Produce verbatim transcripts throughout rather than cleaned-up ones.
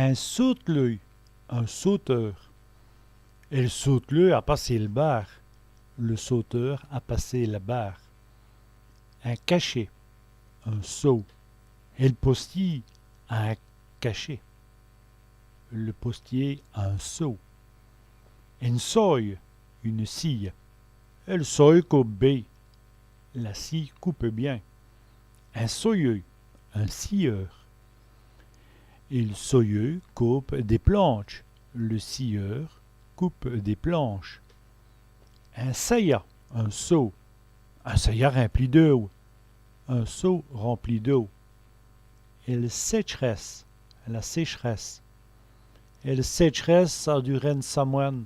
In sauteleu, un sauteur. El sauteleu a passé l' bâre. Le sauteur a passé la barre. In cachèt, un sceau. El postier a in cachèt. Le postier a un sceau. Ène soye, une scie. El soye côpe bé. La scie coupe bien. In soyeû, un scieur. El soyeû côpe dès plantches. Le scieur coupe des planches. In saya, un seau. In saya rimpli d'eûwe. Un seau rempli d'eau. El sécherèsse, la sécheresse. El sécherèsse a duré ène samwène.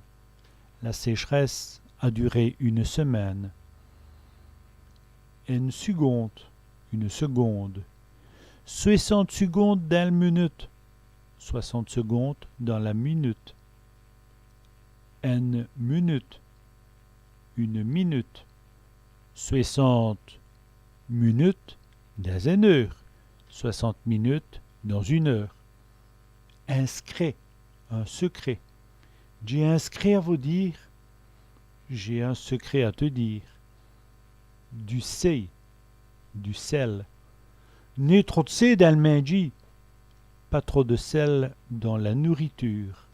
La sécheresse a duré une semaine. Ène sugonde, une seconde. Swèssante sugondes dins l' munute. Soixante secondes dans la minute. Ène munute, une minute. Swèssante munutes dins ène eûre. Soixante minutes dans une heure. In scrèt, un secret. Dj'é in scrèt a vos dîre. J'ai un secret à te dire. Du sé, du sel. Nén trop d' sé dins l' mindjî. Pas trop de sel dans la nourriture.